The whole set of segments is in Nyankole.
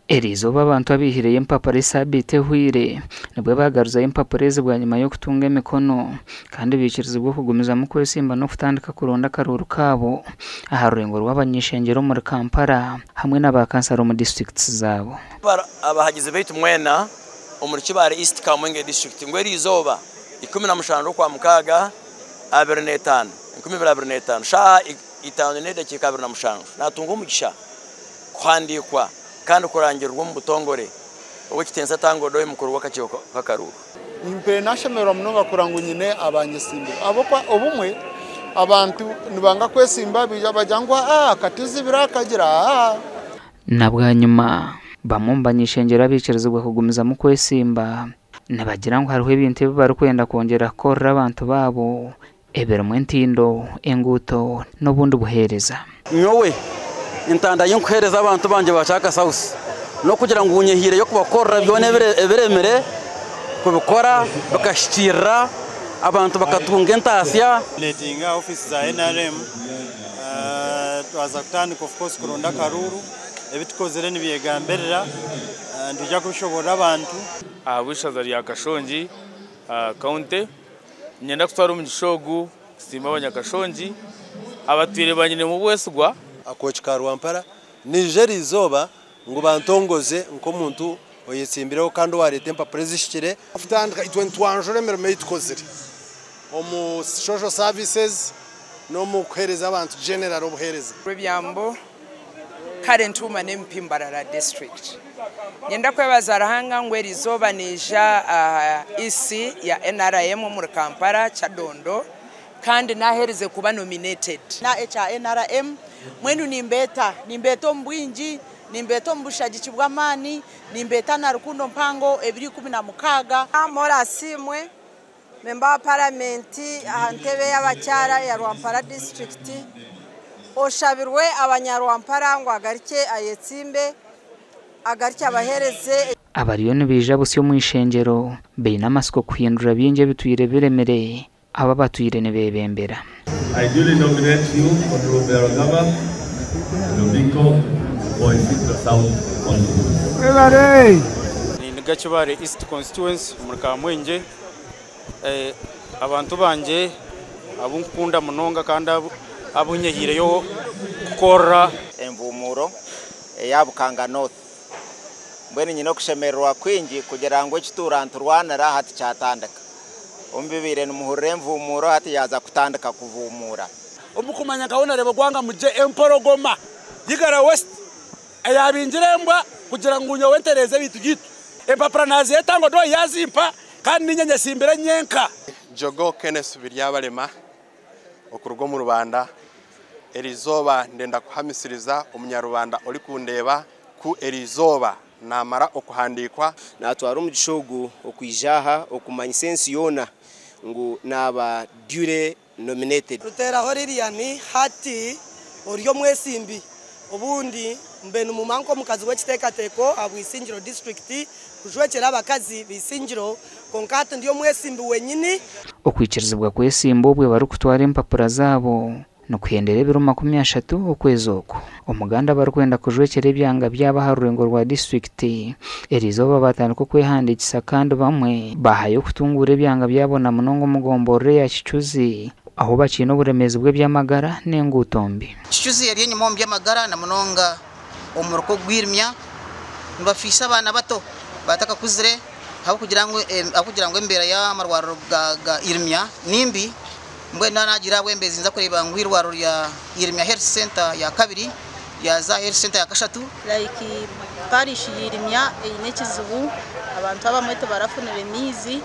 Eriizooba abantu abaihireyo empapura esaabiiti ehweire nibwo baagaruzayo empapura ezi bwanyima y'okutunga emikono kandi baikirizibwa okugumizamu kwesimba n'okutandika kuronda akaruuru kaabo aha rurengo rw'abany'ishengyero omuri Kampala hamwe na ba kansara omu disiturikiti zaabo. Abahagizi baitu mwena omuri Kibaale East Kamwenge District ngu eriizooba 17 Okwamukaaga 25, 2025 shaaha itaano n'edakiika 27 natunga omugisha kuhandiikwa kandi kurangirirwa omu butongore Ow'ekitiinisa Tanga Odoi mukuru w'akakiiko k'akaruuru. Mpurire nashemererwa munonga kurora ngu nyine abanyesimbire ahabw'okuba obumwe abantu nibanga kwesimba baija bagira ngu aa katuzibire akagira aa. Na bwanyima, bamwe omu bany'ishengyero abaikirizibwa kugumizamu kwesimba nibagira ngu hariho ebintu ebi barikwenda kwongyera kukorera abantu baabo ebirimu entindo, enguuto n'obundi buheereza. Nyowe entanda ei nkuheereza abantu bangye ba Kyaka South n'okugira ngu nyehiireyo kubakorera byona ebiremire kubikora bikahikiirira, abantu bakatunga entaasya. Leadinga ofiisi za nrm twaza kutandika of course kuronda akaruuru, ebi tukozire nibyegambirira nitwija kubishoborora abantu. Ahabw'eishaza rya Kashongi County, niinyenda kutwara omugisha ogu kusiima Abanyakashongi abatwire banyinemu obwesigwa. Akooki ka Rwampara naija eriizooba ngu bantongoze nk'omuntu oyetsimbireho kandi owareeta empapura ezihikire. Kutandika itwe nitwanjura emirimo ei tukozire omu social services n'omu kuheereza abantu general obuheereza. Rwebyambo current woman MP Mbarara district. Niinyenda kwebaza Ruhanga ngu eriizooba naija aha EC ya nrm omuri Kampala, Kyadondo kandi naherize kuba nominated. Na ekya nrm mbwenu nimbeeta, nimbeeta omu bwingi, nimbeeta omu bushagiki bw'amaani, nimbeeta na rukundo mpango ebiro 16. Moraa Asiimwe, Memba wa Paramenti aha ntebe y'abakyara eya Rwampara disiturikiti, oshabirwe abanyarwampara ngu agarukye ayetsimbe, agarukye abaheereze. Abariyo nibaija busya omu ishengyero baine amatsiko kuhindura bingi ebitwire biremire abo abatwire nibeebembera. I duly nominate you, Honourable Byarugaba Lubiko for Isingiro South Constituency. Ninduga Kibaale East Constituency omuri Kamwengye. Abantu bangye abu nkukunda munonga kandi abu nyehiireyo kukorera. Envumuuro eya Bukanga North. Mbwenu nyine okushemererwa kwingi kugira ngu ekituura niturwanira hati kyatandika. Omu bibaire nimuhurira envumuuro hati yaaza kutandika kuvumuura. Omu kumanya nka Honourable Gwanga Mugye empologoma y'Igara West eyabingire embwa kugira ngu nyowe ntereeze ebintu byaitu. Empapura nazeeta ngu Odoi yazimpa kandi niinye nyesimbire nyenka. Jogo Kenneth Biryabarema okuruga omu Rubanda, eriizooba ndenda kuhamisiriza omunyarubanda orikundeeba ku eriizooba naamara okuhandiikwa. Natwara omugisha ogu okwija aha okumanyisa ensi yoona ngu naaba duly nominated. Ruteraho Lilian hati ori omwesimbi obundi mbe nimumanya nk'omukazi w'ekiteekateeko ahabwa Isingiro disiturikiti kujwekyera abakazi ba Isingiro kwonka hati ndi omwesimbi wenyini. Okwikirizibwa kwesimba obwe barikutwara empapura zaabo nikuhendera ebiro 30 okwezi oku. Omuganda abarikwenda kujwekyera ebyanga byabo aha rurengo rwa disiturikiti eriizooba baatandika okwehandiikisa kandi bamwe baahayo okutunguura ebyanga byabo na munonga omu gomborora eya Kicuzi ahu bakiine oburemeezi bw'eby'amagara n'enguuto mbi. Kicuzi eri enyima omu by'amagara na munonga omu muruka ogw'Irimya nibafiisa abaana bato batakakuzire ahabw'okugira ngu embeera y'amarwariro ga Irimya ni mbi. Mbwenu naagira ahabw'embeezi ninza kureeba ngu eirwariro rya Irimya Health Centre ya kabiri ryaza aha Health Centre ya kashatu. Like parish ya Irimya eine ekizibu, abantu abamwe tibarafunire maizi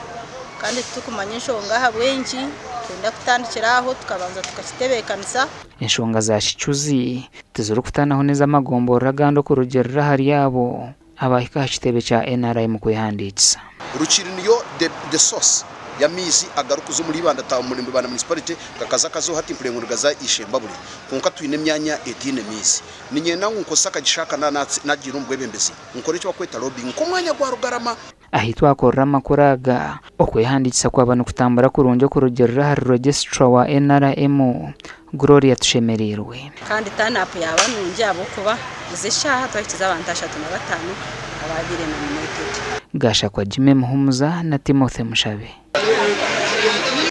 kandi titurikumanya enshonga ahabw'enki, nitwenda kutandikira aho tukabanza tukakitebeekanisa. Enshonga za Kicuzi tizirikutaanaho n'ez'amagomborora agandi okurugiirira ahari abo abaahika aha kitebe kya nrm kwehandiikisa. Rukiri niyo the source y'amaizi agarikuza omuri Ibanda town omuri Ibanda municipality gakaza akazaho hati mpurire ngu nigaza Ishembabure kwonka twine emyanya etaine maizi. Niinyenda ngu nkozese akagisha aka nagiire omu bwebembezi nkore eki barikweta lobbying nk'omwanya gwa Rugarama. Ahi twakorera amakuru aga, okwehandiikisa kwaba nikutambura kurungi okurugiirira ahari Registrar wa nrm, Gloria Tushemereirwe. Kandi turn-up yaaba nungi ahabw'okuba ezi eshaaha twahikize abantu 35 abaabaire nominated. Gashakwa Jimmy Muhumuza na Timothy Mushabe.